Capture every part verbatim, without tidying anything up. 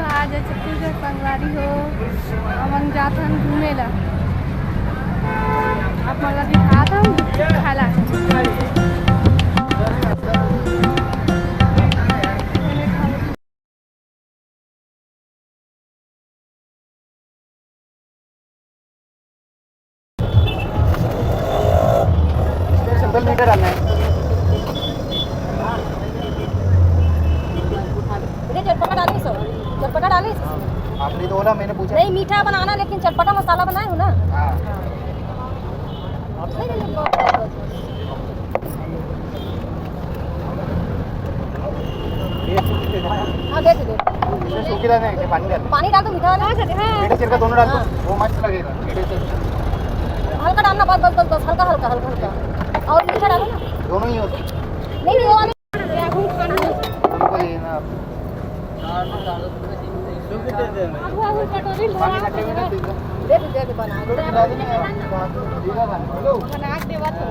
आज छत्तीसगढ़ संगवारी हो, हमन जात हन घूमे ला। आप मन ला दिखात हन, खाला। सिंगल मीटर आना है। बेटे, चटपटा डाले सो, चटपटा डाले सो। आपने तो बोला, मैंने पूछा। नहीं, मीठा बनाना, लेकिन चटपटा मसाला बनाए हो ना? हाँ। नहीं, नहीं, नहीं, बहुत, बहुत, बहुत। हाँ, दे दे, दे। इसमें सूखी डालना है क्या? पानी डाल। पानी डाल दो, मीठा वाला। हाँ, सर, हाँ। बेटे, सिरका दोनों डाल दो, हाँ। वो मस्त लगेगा। बेटे, सिरका। हल्का डालना, बस, बस, बस, बस, हल्का, हल्का, हल्का, हल्का। और मीठा डालो ना। दोनों ही होते। नहीं, नहीं, वो वाले। उनको ये ना। दे दे, दे दे, बना दे। बना के देवा तो।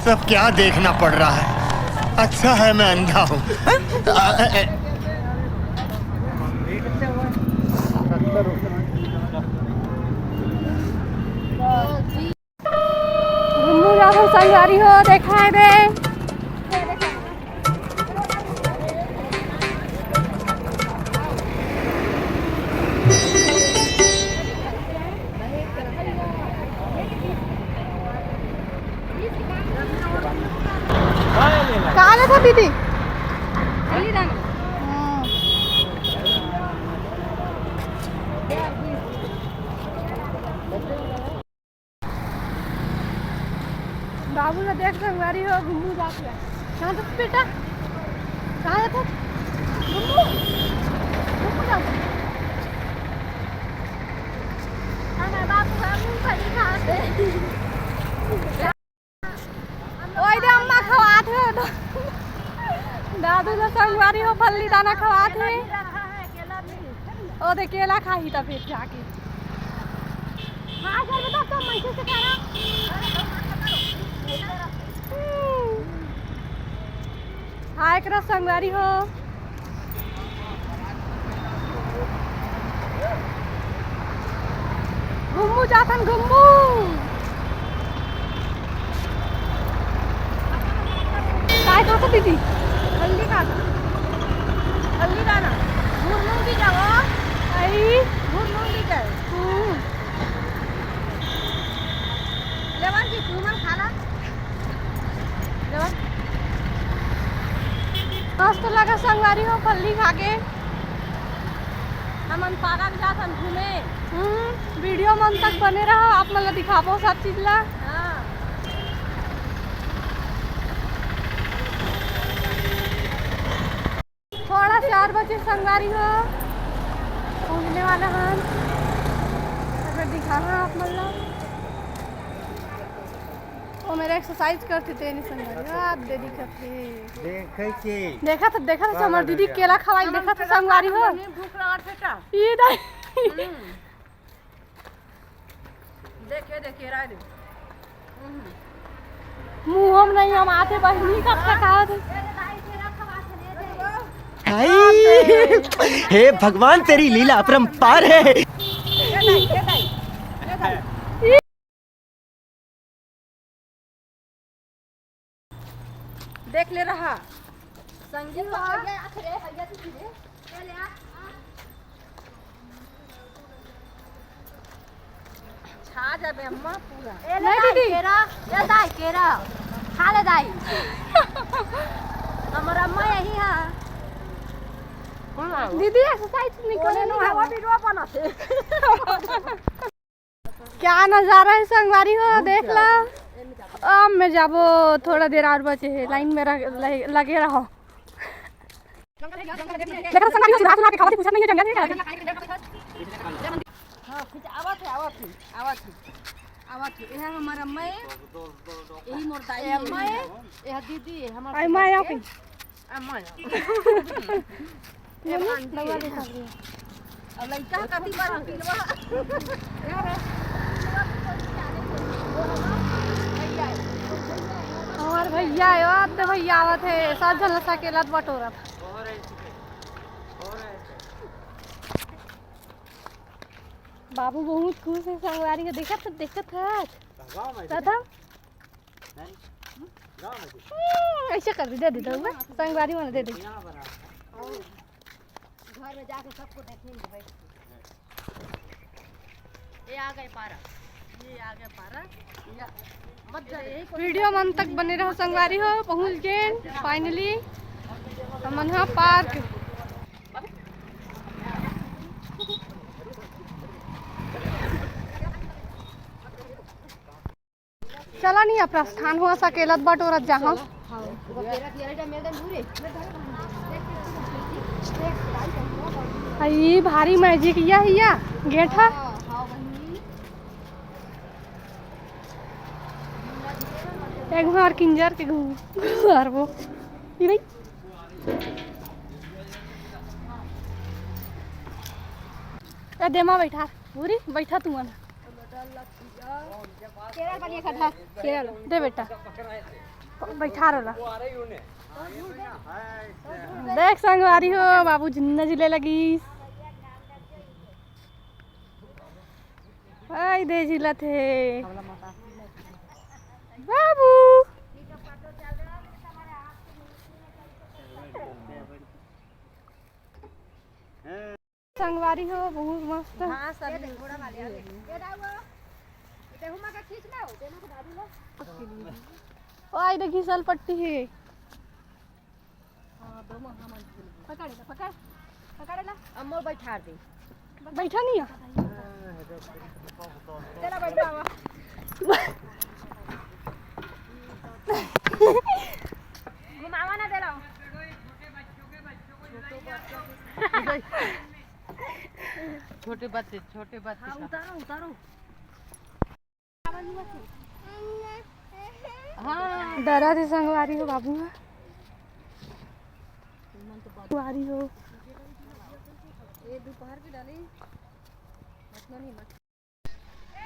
सब क्या देखना पड़ रहा है? अच्छा है मैं अंधा हूँ। घुमू जाथन संगवारी हो, देखा है बे। कहाँ ले था दीदी? हाँ। बाबू ला देख संगवारी हो, घुमू जात हे। कहाँ जात बेटा? कहाँ जात? घुमू? घुमू जात हे। हमारे बाबू का मूंगफली खाते। ओए दे अम्मा खवात हे तो। दादू ला संगवारी हो फल्ली दाना खवात हे। ओ दे केला खाही त फिर जाके। हाँ, कर बता, तो मैं से करा। हाँ, एकरा संगवारी हो। घुम्मू जाथन, घुम्मू। काय खात दीदी? हल्दी खात। हल्दी खाना। घुरनू भी जाओ। आई। घुरनू भी जाए। हम्म। लेवन की तू मन खाना। लेवन। मस्त लगा संगवारी हो फल्ली खा के। हमन पार्क जाथन घूमे। हम्म, वीडियो मन तक बने रहो, आप मन ला दिखाबो सब चीज ला। हाँ। थोड़ा चार बजे संगवारी हो पहुँचने वाला हन, अगर दिखाना आप मन ला। वो मेरा एक्सरसाइज करते थे नहीं संगवारी हो, आप दे दिखत हे। देखे के। देखा था, देखा था, हमार दीदी केला खवाई, देखा था संगवारी हो। भूख लगा बेटा। ये दाई। हम्म। देखे, देखे, राय दे। हम्म। मुंह हम नहीं, हम आते बहिनी कब तक आवत है। भाई, हे भगवान, तेरी लीला अपरंपार है। देख ले रहा संगी हो। छा जाबे अम्मा पूरा। ए ले नहीं दाई, दीदी। केरा, ए दाई, केरा। खा ले दाई। हमर अम्मा यही है। दीदी, एक्सरसाइज नहीं करे नो, हवा वीडियो बनाते। क्या नजारा है संगवारी हो, देख ला। अब मैं जाबो, थोड़ा देर और बचे है, लाइन में रह-, लगे, लगे रहो। लेकिन संगवारी हो, चुरा चुरा के खावा थी, पूछा नहीं है, जंगल है। हाँ, कुछ आवत है, आवत है, आवत है। ये हमार अम्मा है, यही मोर दाई है। अम्मा है, ये दीदी है, हमार अरे माँ, यहाँ पे। अम्मा है। ये बोलो, भांजी रउआ है। देखा लिया। अब लइका कथी पर हम पिलवा। यार, हमार भैया है, अब तो भैया आवत है, सात झन ला सकेलत बटोरत। बाबू बहुत खुश है, संगवारी के देखत, देखत है। गाँव में प्रथम। हैं? गाँव में। हम्म, ऐसे कर दे, दे दे, दे दे, संगवारी मन दे दे। यहाँ बना। घर में जाके सबको देखेंगे बैठ के। ये आ गए पारा, ये आ गए पारा। या, मत जा रे, यही कोशिश वीडियो मन तक बने रहो संगवारी हो, पहुँच गए finally हमन हा पार्क। चला नहीं, अब प्रस्थान हुआ, सकेलत बटोरत जाहा। आ, ई भारी मैजिक या हिया गेठा। एक बार किंजर के घू-, घुमारबो। ई भाई। ए, देमा बैठा। भूरी, बैठा तू मन। केरल बनिया खा था, केरल। दे बेटा, बैठा रोला। देख संगवारी हो, बाबू झुन्ना झूले लगी। आई दे झूलत हे बाबू। संगवारी हो, बहुत मस्त। हाँ, सब ये देख, घोड़ा वाले आ गए। ये दाऊ, ये हुमा का खींच लो, दोनों को दाबी लो। ओ, आई देखी, सल पट्टी है। हाँ, दोनों हम पकड़ ले, पकड़, पकड़ ला। अम्मा बैठा दे। बैठा नहीं है। चला, बैठा हुआ। घुमावा ना दे लो। छोटे बच्चे, छोटे बच्चे हाँ, का। उतारो, उतारो। हाँ। डरा थे संगवारी हो बाबू है। संगवारी हो। ये दोपहर की डाली। इतना नहीं, मत।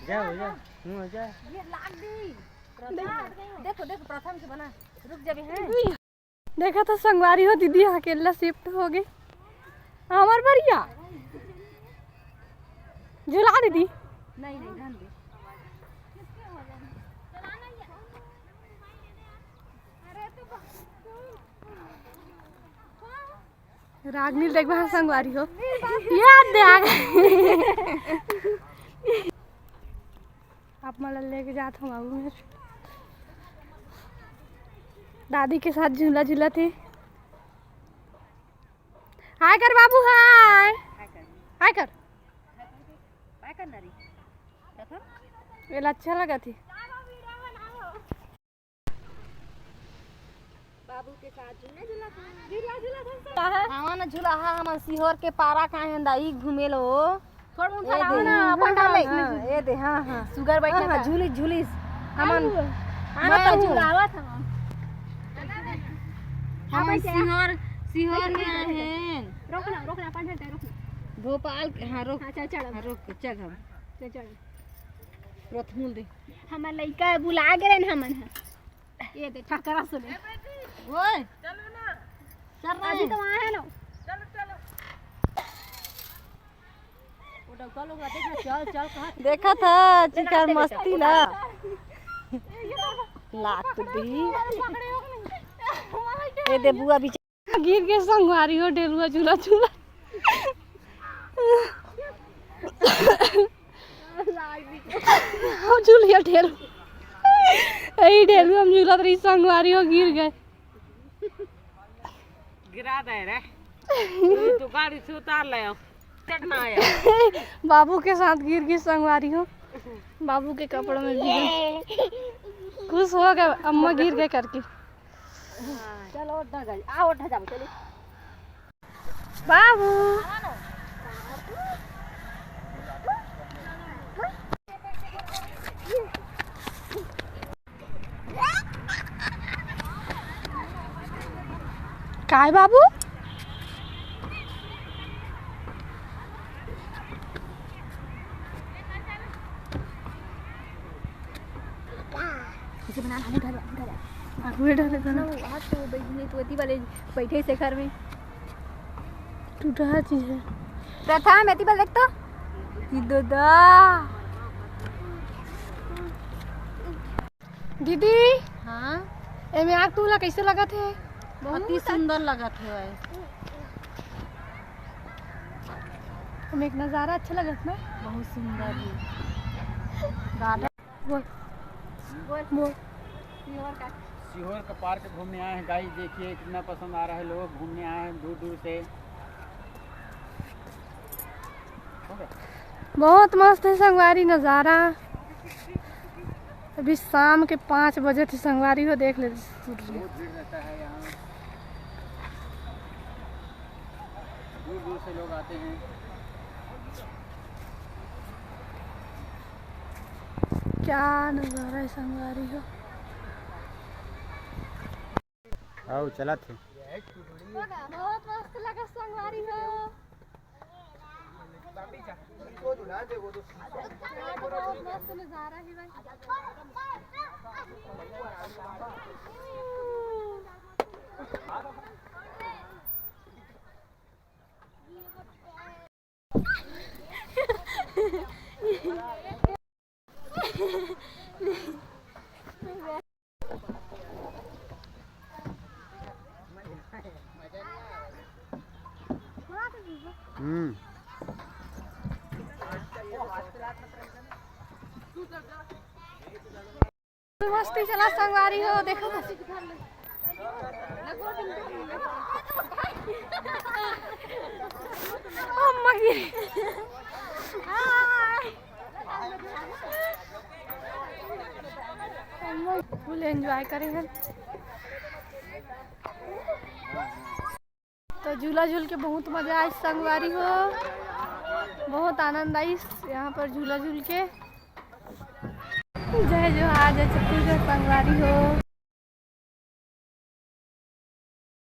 जा हो जा। हम्म, हो जा। ये लाग दी। प्रथम। देखो, देखो, प्रथम के बना। रुक जा बे, हैं? देखा तो संगवारी हो, दीदी अकेला शिफ्ट हो गई। हमार बढ़िया झुला दीदी। नहीं, नहीं, रहन दे। रागनील देखबा संगवारी हो। याद दे आ गए। आप मन ला लेके जात हूँ बाबू मेरे। दादी के साथ झूला झूलत हे। हाय कर बाबू, हाय। हाय कर। हाय कर। हाय कर नारी। देखो। ये ला अच्छा लगा थी। बाबू के साथ झूलना झूला था। झूला झूला था। हमन झूला हा, हमन सीहोर के पारा का है दाई घूमे लो। थोड़ा बहुत ए दे। हलाओ ना, अपन हाँ, डाले। हाँ, ए दे, हाँ, हाँ। सुगर बैठा हाँ, हाँ, था। झूलिस, झूलिस। हमन, हाँ, मैं तो हूँ। झुलावत हूँ। हमन बैठे हैं। सीहोर, सीहोर में आए हैं। रोक ना, रोक ना, अपन हटे, रोक ना। भोपाल के, हाँ, रोक। हाँ, चल, चल। हाँ, रोक, चल हम। चल, चल। प्रथमुल दे। हमर लइका बुला गे रहे हमन ह। ये दे ठकरा सुने। ओए। चलो ना। चल रहा अभी है। तो वहाँ है ना। चलो, चलो। वो डौका लोग रहते हैं, चल, चल, कहाँ? देखा था, चिकर मस्ती ला। लात दी। ये दे बुआ भी गिर के संगवारी हो, डेलुआ झूला झूला। हम झूलिया डेलू। यही डेलू हम झूलत रही, संगवारी हो, गिर गए। गिरा दे रे। तू तो गाड़ी से उतार ले। चढ़ना आया। बाबू के साथ गिर गई संगवारी हो, बाबू के कपड़ों में गिर गई। खुश हो गए अम्मा गिर गए करके। चलो, उठा जाओ, आओ, उठा जाओ, चलो। बाबू। आय बाबू। इसे बना, आलू डाल, आलू डाल। आलू डाल, डाल। ना, वो हाथ तो बैठने तो अति वाले बैठे से घर में। टूटा चीज है। प्रथम, एती बल देख तो। ई ददा। दीदी, हाँ? एमे आग तुला कैसे लगत है? अति सुंदर लगत है भाई। हम एक नज़ारा अच्छा लगत ना? बहुत सुंदर है। राधा। बोल। बोल। बोल। सीहोर का। सीहोर का पार्क घूमने आए हैं गाइस, देखिए कितना पसंद आ रहा है, लोग घूमने आए हैं दूर दूर से। बहुत मस्त है संगवारी नज़ारा। अभी शाम के पाँच बजे थे संगवारी हो, देख ले सूर्य। बहुत भीड़ रहता है यहाँ, दूर दूर से लोग आते हैं। क्या नज़ारा है संगवारी हो। आओ चला थे। बहुत मस्त लगा संगवारी हो। बहुत मस्त नज़ारा है भाई। हम्म। मस्ती चला संगवारी हो, देखो। अम्मा गिरी। हाय। अम्मा फुल एंजॉय करे हैं। तो झूला झूल के बहुत मजा आइस संगवारी हो, बहुत आनंद आइस यहाँ पर झूला झूल के। जय जोहार, जय छत्तीसगढ़ संगवारी हो।